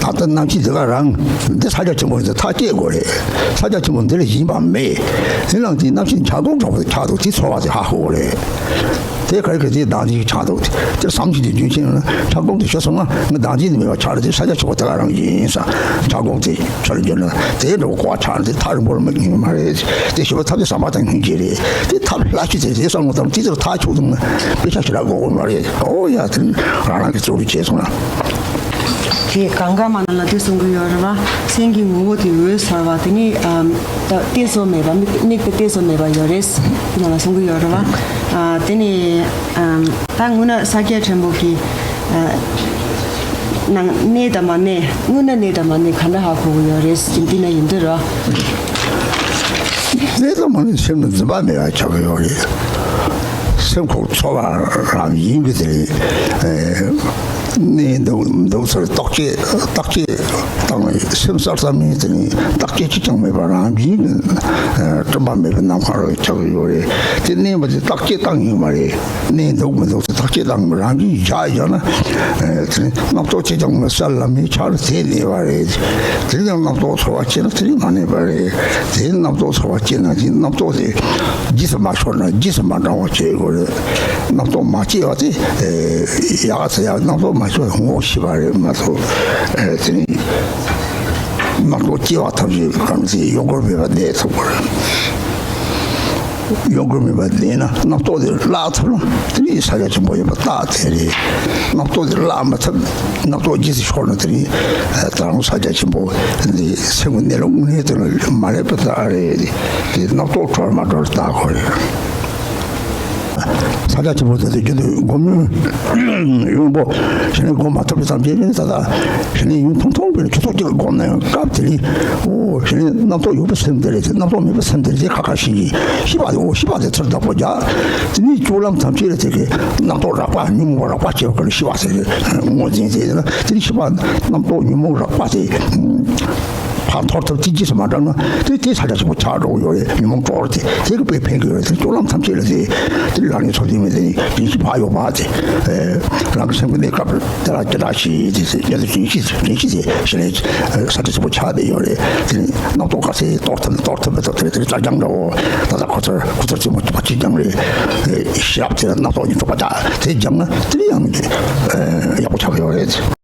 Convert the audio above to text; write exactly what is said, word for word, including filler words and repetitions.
ད་ལྟ་གནམ་གཤིས་འདི་ག་རང་། འདི་ས་ཆ་ཆེན་པོ་འདི་ཐག་བཅད་དགོས་རེད། ས་ཆ་ཆེན་པོ་འདི་ལ་ཡིན་པ་མེད། དེ་ནང་དེ་གནམ་གཤིས་ཆར་གོང་འདྲ་པོ་ཆགས་འདུག་དེ་ཚོར་བ་དེ་ཧ་གོ་རེད། དེ་ག་རེ་ག་རེ་དེ་བདག་འཛིན་ཆགས་འདུག་དེ་བསམ་གྱིས་དེ་རྒྱུན་ཆད་ན་ཆར་གོང་དེ་ཤོར་སོང་ན་ང་བདག་འཛིན་དེ་མེད་པ་ཆགས་རེད། དེ་ས་ཆ་ཆེན་པོ་དེ་ག་རང་ཡིན་ས། ཆར་གོང་དེ་ཆར་རྒྱུན་ན་དེ་འདྲ་པོ་གོ་བ་ཆགས་ན་དེ་ཐག་རིང་པོ་ལ་མ་ཡིན་མ་རེད། དེ་ཞིབ་པ་ཐབས་དེ་བསམ་པ་དང་སྙིང་རྗེ་རེད། དེ་ཐབས་ལ་ཤི་དེ་དེ་བསམ་བློ་བཏང་དེ་ཚོར་ཐག་ཆོད་འདུག་ན་དཔེ་ཆ་ཞིག་རག་དགོས་མ་རེད། ཨོ་ཡ་དེ་རང་རང་གི་རྩོལ་བ་བྱས་སོང་ན། དེ་གང་ག་མ་ན་ལ་དེ་གསུང་གི་ཡོད་རེད་བ། སེམས་ཀྱི་ངོ་བོ་དེ་འོད་གསལ་བ་དེ་ནི་ཨམ་ད་གཏད་སོ་མེད་པ་མིག་མིག་དེ་གཏད་སོ་མེད་པ་ཡོད་རེད། དེ་ནང་ལ་གསུང་གི་ཡོད་རེད་བ། ཨ་དེ་ནི་ཨམ་ད་དངོས་གནས་ས་སྐྱ་ཆེན་པོ་གི་ཨ་ནང་གནས་དང་མ་གནས། དངོས་གནས་གནས་དང་མ་གནས་ག་འདྲ་ཧ་གོ་གི་ཡོད་རེད་ཟེར་དེ་ན་ཡིན་འདི་རེད་བ། གནས་དང་མ་གནས་སེམས་ལ་འཛིན་པ་མེད་པ་ཆགས་ཀྱི་ཡོད་རེད། སེམས་ཁོང་ཚོར་བ་རང་ཡིན་གྱི་དེ་རེད། གནས་འདུག་འདུག་ཚུལ་བརྟག་དཔྱད་བརྟག་དཔྱད་བཏང་བའི་སེམས་གསར་རྩ་མིན་དེ་ནི་བརྟག་དཔྱད་ཅི་ཀྱང་མེད་པར་རང་བཞིན་གྱིས་དྲན་པ་མེད་པའི་ནམ་མཁའ་རུ་ཆགས་ཀྱི་ཡོད་རེད། དེ་གནས་པ་དེ་བརྟག་དཔྱད་བཏང་ཡོད་མ་རེད། གནས་འདུག་མི་འདུག་དེ་བརྟག་དཔྱད་བཏང་རང་བཞིན་བཞག་ཡོད་ན། དེ་ནི་རྣམ་རྟོག་ཅི་ཀྱང་མི་གསལ་ལམ་མེ་ཆར་དེ་གནས་པ་རེད། དེ་ནི་རྣམ་རྟོག་ཚོར་བ་སྐྱེས་ན་དེ་ནི་མ་གནས་པ་རེད། དེ་ནི་རྣམ་རྟོག་ཚོར་བ་སྐྱེས་ན་དེ་རྣམ་རྟོག་དེ་རྗེས་སུ་མ་ཤོར་ན་རྗེས་སུ་མ་འབྲང་བ་བྱེད་དགོས་རེད། རྣམ་རྟོག་མ་སྐྱེས་པ་དེ་ཡག་ཚ་ཡག་རྣམ་རྟོག་མ་སྐྱེས་པ་ངོ་ཤེས་པ་རེད་མ་གཏོགས། དེ་ནི་རྣམ་རྟོག་སྐྱེ་བ་ཐམས་ཅད་གང་ཚེ་གཡོ་འགུལ་མེད་པ་བསྡད་ཐུབ་དགོས་རེད། གཡོ་འགུལ་མེད་པ་བསྡད་ན་རྣམ་རྟོག་དེ་བརླག་ཐུབ་ན་དེ་ནི་ས་ཆ་ཆེན་པོ་ཡིན་པ་རྟགས་དེ་རེད། རྣམ་རྟོག་དེ་བརླག་མ་ཐུབ། རྣམ་རྟོག་རྗེས་སུ་ཤོར་ན་དེ་ནི་ད་རུང་ས་ཆ་ཆེན་པོ་འདི་སེམས་ཀྱི་གནས་ལུགས་དངོས་གནས་དེ་ལ་མ་སླེབས་པ་རྟགས་རེད། དེ་རྣམ་རྟོག་གྲོལ་མ་གྲོལ་རྟགས་ཁོ་རེད། ས་ཆ་ཆེན་པོ་དེ་ཚོ་རྒྱུན་དུ་སྒོམ་ཡོང་པོ་ཞི་ལྷག་སྒོམ་མ་ཐུབ་པའི་ཙམ་གྱིས་ནི་ད་ལྟ་ཞི་ལྷག་ཡུན་ཐུང་ཐུང་པའི་ཆུ་ཚོད་གཅིག་སྒོམ་ན་ཡང་སྐབས་དེ་ནི་ཨོ་ཞི་ལྷག་རྣམ་རྟོག་ཡོད་པའི་སེམས་དེ་རེད། རྣམ་རྟོག་མེད་པའི་སེམས་དེ་རེད། ཁ་ཁ་ཤིག་གིས་ཤེས་པ་དེ་ཨོ་ཤེས་པ་དེ་ཚུར་བདག་པོ་རྒྱག་དེ་ནི་སྤྱོད་ལམ་ཐམས་ཅད་ལ་དེ་གི་རྣམ་རྟོག་རགས་པ་ཉོན་མོངས་རགས་པ་བྱེད་པ་ཀུན་ལ་ཤེས་པ་ཟེར་གི་ངོས་འཛིན་ཟེར་ན་དེ་ནི་ཤེས་པ་རྣམ་རྟོག་ཉོན་མོངས་རགས་པ་དེ། ཕར་འཐོར་ཐུབ་དེ་རྗེས་སུ་མ་འབྲང་ན་དེ་དེ་ས་ཆ་ཆེན་པོ་ཆགས་འགྲོ་གི་ཡོད་རེད། ཉོན་མོངས་གྲོལ་དེ་དེ་གི་དཔེ་ཕན་གི་ཡོད་རེད། དེ་སྤྱོད་ལམ་ཐམས་ཅད་ལ་དེ་དེ་ལ་ནི་ཚོགས་དེ་མི་དེ་ནི་བདེན་བཞི་བག་ཡོད་པ་དེ་རང་གི་སེམས་ཀྱི་གནས་སྐབས་དེ་ལ་སྐྱེ་འགྲོ་ཞི་དེ་དེ་སྐྱེ་འགྲོ་ཞི་ཞི་བདེན་བཞི་དེ་ཞི་ལྷག་ས་ཆ་ཆེན་པོ་ཆགས་བསྡད་ཡོད་རེད། དེ་ནི་རྣམ་རྟོག་ག་ཚད་གཏོར་ཐུབ་ན་གཏོར་ཐུབ་མེད་ཐུབ་དེ་དེ་རྩ་རྐྱང་འདྲ་བོ་ད་ལྟ་ཁོ་ཚོར་ཁོ་ཚོར་ཚེ་མ་ཐུབ་པ་ཅིག་ཀྱང་རེད། ཤེས་རབ་དེ་རྣམ་རྟོག་ཉིད་ཐུབ་པ་ད་དེ་སྦྱངས་ན་དེ་ནི་ཡང་ཡག་པོ་ཆགས་ཡོད་རེད།